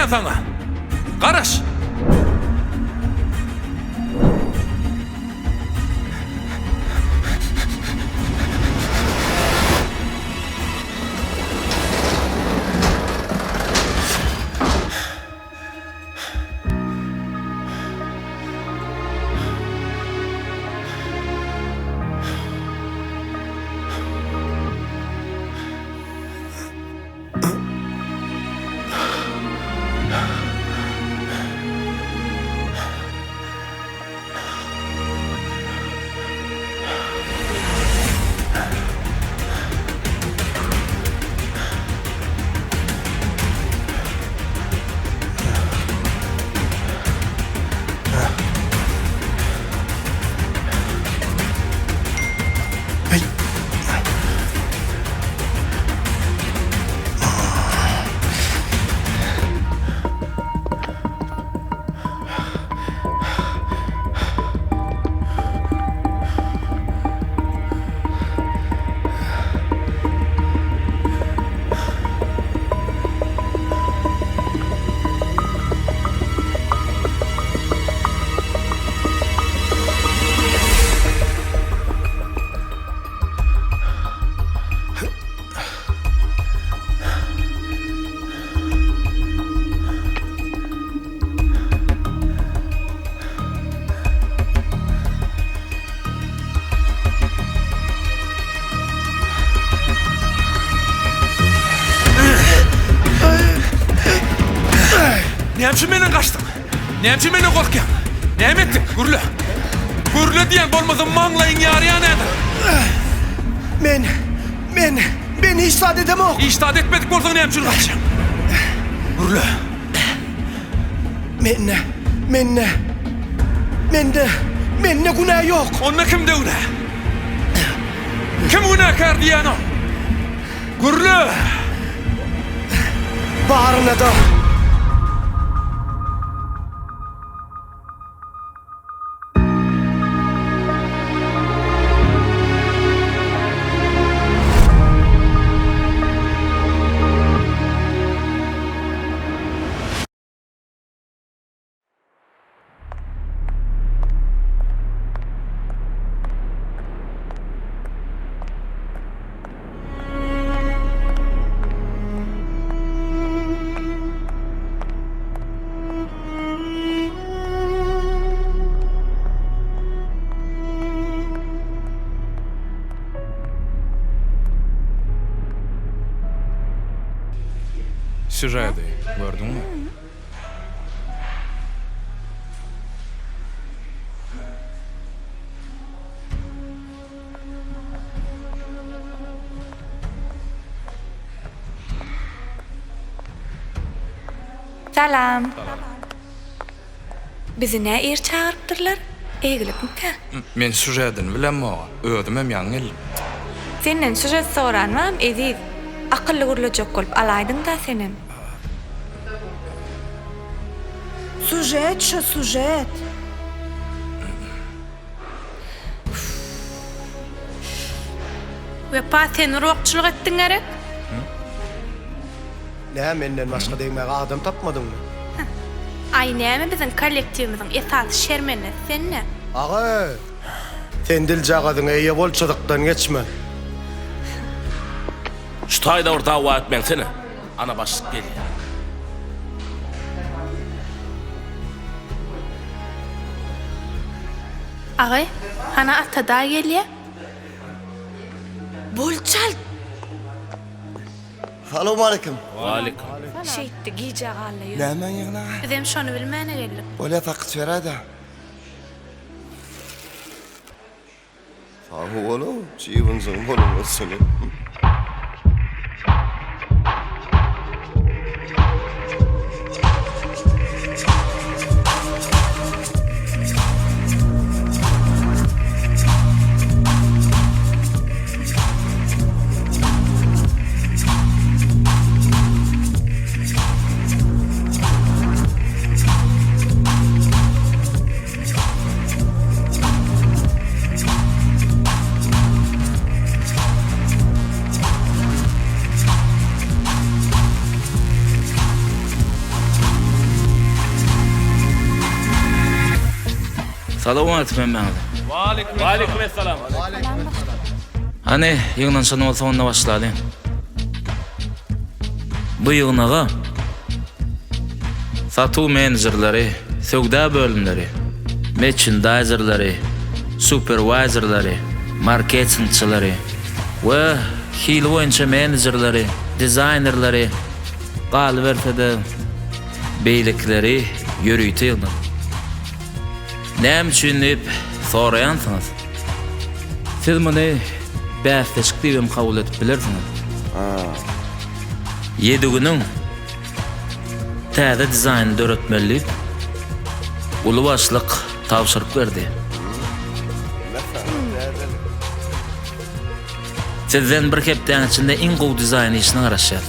diýýän saňa. Garaş! Näme üçin menden gaçdyň? Näme üçin menden gorkýaň? Näme etdiň? Gürle. Gürle diýen bolmasa maňlaýyň ýarýan häzir. Men, men, men hiç zat edemok. Hiç zat etmedik bolsaň näme üçin gaçýaň? Gürle. Mende, mende, mende, mende günä ýok. Onda kimde günä? Kim günäkär diýýän ol? Gürle! Baryna-da. Sýužeti gördüňmi? Salam. Bizi nä ir çagyrypdyrlar? Eýgilikmikä? Men sýužetini bilemok. Özümem ýaňy geldim. Senden sýužet soran barmy, Eziz? Akylly gürlejek bolup alaýdyň-da senem. Sýužet şo sýužet. Wepa sen urgakçylyk etdiň gerek? Nä menden başga degmäge adam tapmadyňmy? Aý näme biziň kollektiwimiziň esasy şermendesi senne. Aga! Sen diljagazyňa eýe bol çyzykdan geçme. Şu taýda bir dawa etmeňsene. Ana başlyk gelýär. Agay, hana Ata daýy gelýä. Bol çalt! Salowmaleýkim. Waleýkim. Şeýtdi, gijä galdy ýör. Nämäň ýygnagy? Bizem şony bilmäne geldik. Bolýa sakyç beräýdä. Sag boluň, çybynjygyň bolan bolsun. Salowmaleýkim hemmäňize. Waleýkim essalam. Hany, ýygnanyşan bolsak onda başlalyň. Bu ýygnaga satuw menejerleri, söwda bölümleri, merçendaýzerleri, superwaýzerleri, marketingçileri we hil boýunça menejerleri, dizaýnerleri, galyberse-de, beýlekileri ýörite ýygnadym. Näme üçin diýip soraýansyňyz? Siz muny bäsleşik diýibem kabul edip bilersiňiz. Ýedi günüň täze dizaýnyny döretmeli diýip, uly başlyk tabşyryk berdi. Sizden bir hepdäň içinde iň gowy dizaýn işine garaşýas.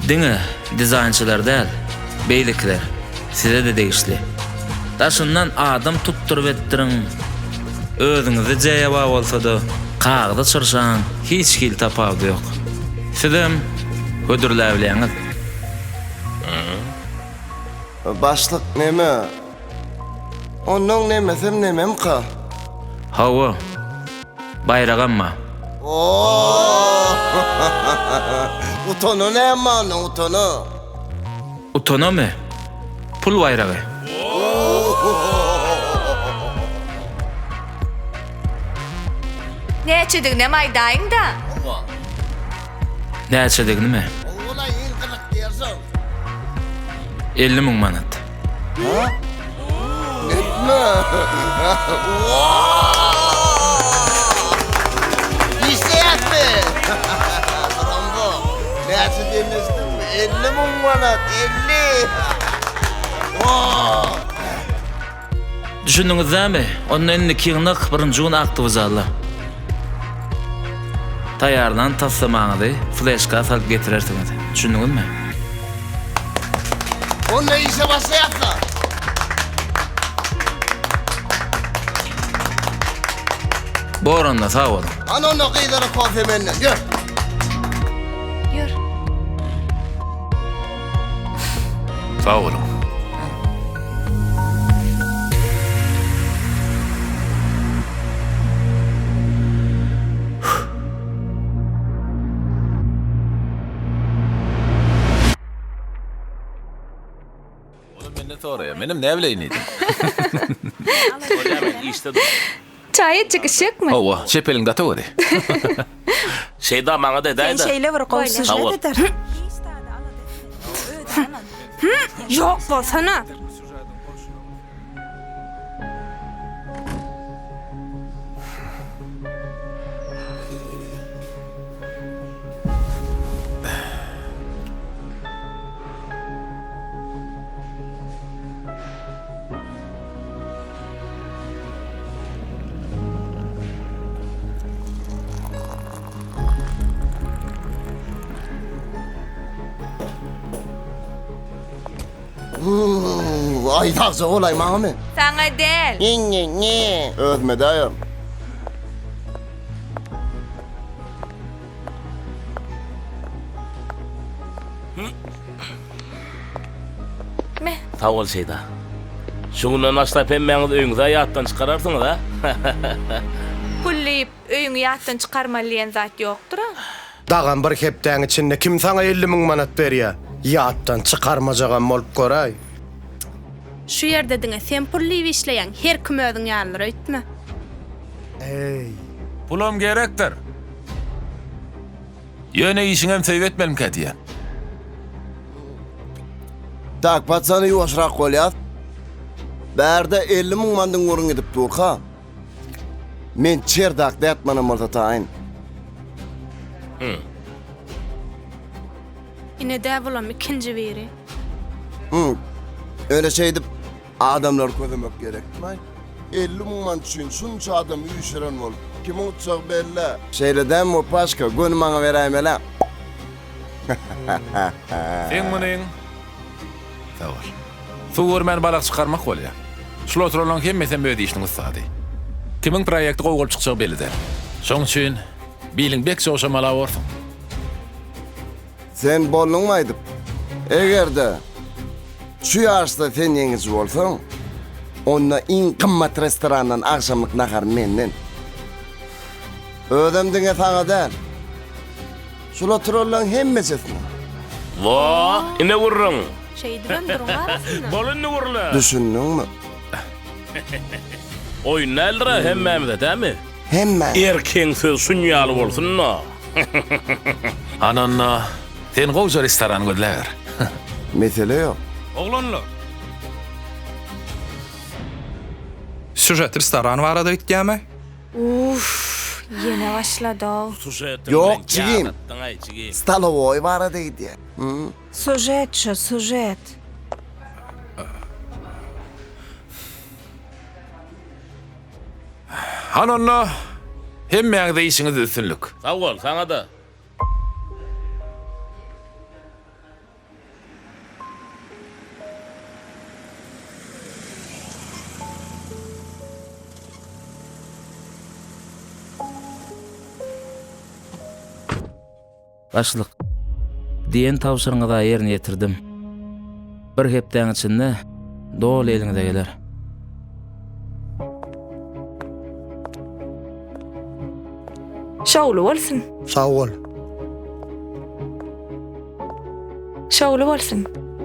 Diňe dizaýnçylar däl, beýlekiler. Size-de degişli. Daşyndan adam tutduryp etdiriň. Özüňizde jeýe bar bolsa-da, kagyza çyrşaň, hiç hili tapawudy ýok. Sizem hödürläbilýäňiz. Başlyk neme? Onnoň nemesem nememka? Hawa. Baýragam bar. Ooh! Utana näme onnoň utana? Utanamy? Pul baýragy. Näçediginem aýdaýyň-da. Näçediginimi? 50 müň manat. Etme. Işleýäsmi? Rambo. Näçe diýen eşitdiňmi? 50 müň manat, 50. Düşündiňiz dämi? Onda indiki ýygnak birinji gün aktiw zalda. Taýýarlan taslamaňyzy fleşka salyp getirersiňiz. Düşündiňizmi? Onda işe başlaýasda. Bor onda sag boluň. Hany onda gyzlara kofe menden. Ýör. Ýör. Sag boluň. Olam menden soraýar. Menem näbileýin diýdim. Bolýar men işde dur. Çaý etjek işekmi? Hawa, çep eliňde ataweri. Şeýda maňa-da Sen edäýdä. şeýle bir gowy Sag sýužet bol. edersiň. Ýok bolsana. Aý sagja bolaý maňamy? Saňa däl. Nge nge nge. Özüme däýem. Me. Sag bol Şeýda. Şu günden başlap hemmäňiz öýüňizi ýatdan çykararsyňyz a? Pul diýip, öýüňi ýatdan çykarmaly diýen zat ýokdur-a. Dagam bir hepdäň içinde kim saňa 50 müň manat berýä? Ýatdan çykarmajagam bolup göräý. Şu ýerde diňe sen pul diýip işleýäň, her kim özüň ýalydyr öýtme. Eý. Pulam gerekdir. Ýöne işiňem söýüp etmelimkä diýýän. Tak patsany ýuwaşrak bolýas. Bärde 50 müň mandyň gürrüň gidip durka. Men çerdak dätmanam bolsa taýyn. Ine-dä bulam ikinji biri. Hı. Öyle şeýdip adamlary közemek gerekmi? 50 müň manat üçin şunça adam üýşüren bolup, kimiň utjagy belli. Şeýle dälmi Paşka, göni maňa beräýmeli. Seň munyň Sag bol. Suw görmän balak çykarmak bolýar. Şul oturanlaryň hemmesem öz işiniň ussady. Kimiň proýekti gowy bolup çykjagy belli däl. Şoň üçin biliň bek jogşamala borsuň. Sen bolduňmy aýdyp? Eger-de şu ýaryşda sen ýeňiji bolsaň, Onda iň gymmat restorandan agşamlyk nahar menden. Özem diňe saňa däl. Şul oturanlaň hemmejesine. Wo, ine gürrüň. Şeýdibem duruň arasynda. Bol indi gürle. Düşündiňmi? Oýun däldir-ä hemmämize, dämi? Hemmä. Erkegiň sözi şun ýaly bolsun-da. Hany onda, sen gowja restoran gözläber. Mesele ýok. Oglanlar! Sýužet restoran barada gitýärmi? Uff, ýene başlady-ow. Ýok, jigim. Stolowoý barada gidýär. Sýužet şo, sýužet. Hany onda, hemmäňize işiňizde üstünlik. Sag bol, saňa-da. Başlyk, diýen tabşyryňyza ýerine ýetirdim. Bir hepdäň içinde doly eliňize geler. Şowly bolsun. Sag bol. Şowly bolsun.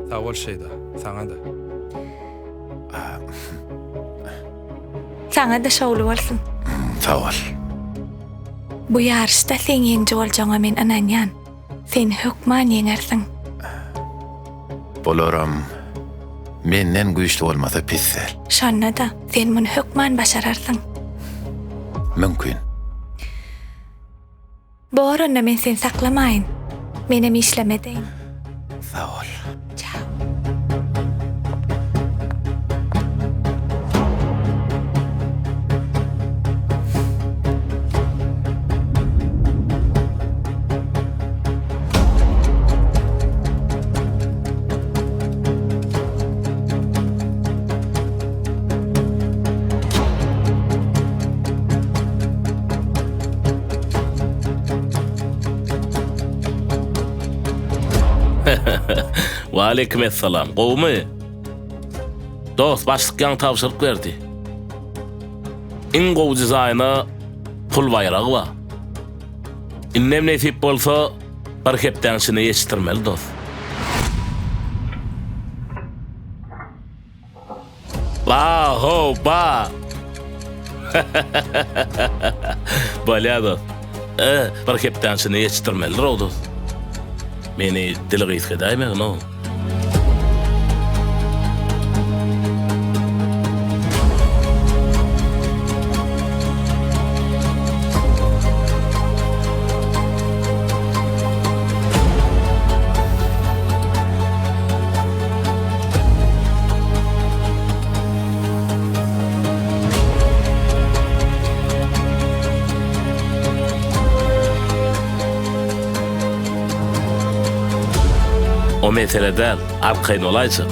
Sag bol Şeýda, saňa-da. Saňa-da şowly bolsun. Sag bol. Bu ýaryşda seň ýeňiji boljagyňa men ynanýan. Sen hökman ýeňersiň. Bularam menden güýçli bolmasa pis däl. Şonda-da, sen muny hökman başararsyň. Mümkin. Bor onda men seni saklamaýyn. Menem işleme edeýin. Sag bol. Çao. Waleýkim essalam. Gowumy? Dost, başlyk ýaňy tabşyryk berdi. Iň gowy dizaýna pul baýragy bar. Indem nesip bolsa bir hepdäň içinde ýetişdirmeli dost. Ba how ba. Bolýa dost. E, bir hepdäň içinde ýetişdirmelidir o dost. Meni dili gysga edäýmegin o. O mesele däl, arkaýyn bolaýjak.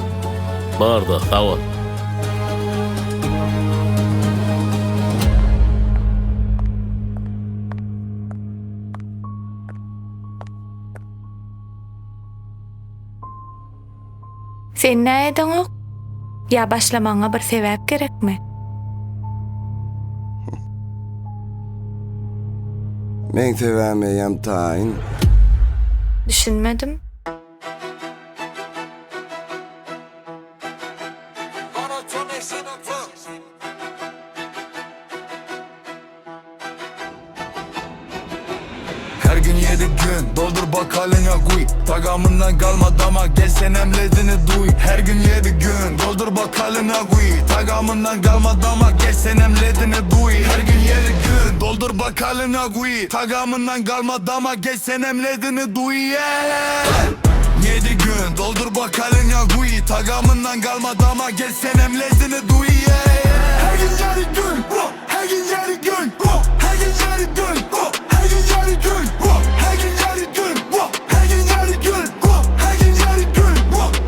Borda, sag bol. Sen nä edeňok? Ýa başlamagyňa bir sebäp gerekmi? Meň sebäbim eýýäm taýyn. Düşünmedim. Her gün ýedi gün doldur bokalyňa guý Tagamyndan galma dama gel senem lezini duý Her gün ýedi gün doldur bokalyňa guý Tagamyndan galma dama gel senem lezini duý Her gün ýedi gün doldur bokalyňa guý Tagamyndan galma dama gel senem lezini duý yeah. Ýedi gün doldur bokalyňa guý Tagamyndan galma dama gel senem lezini duý yeah. Her gün ýedi gün Her gün ýedi gün Her gün ýedi gün Her gün ýedi gün Her gün ýedi gün Her gün ýedi gün Her gün ýedi gün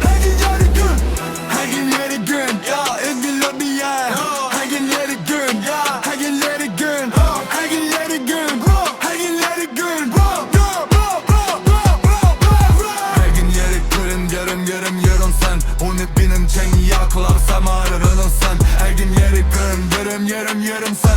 Her gün ýedi gün Her gün ýedi gün Edil öbýär Her gün ýedi gün Her gün ýedi gün Her gün ýedi gün Her gün ýedi gün Her gün ýedi gün Gerim gerim ýerim sen Ony binim çeň ýaklar Samaryrynyn sen Her gün. Yerim yerim yerim seni.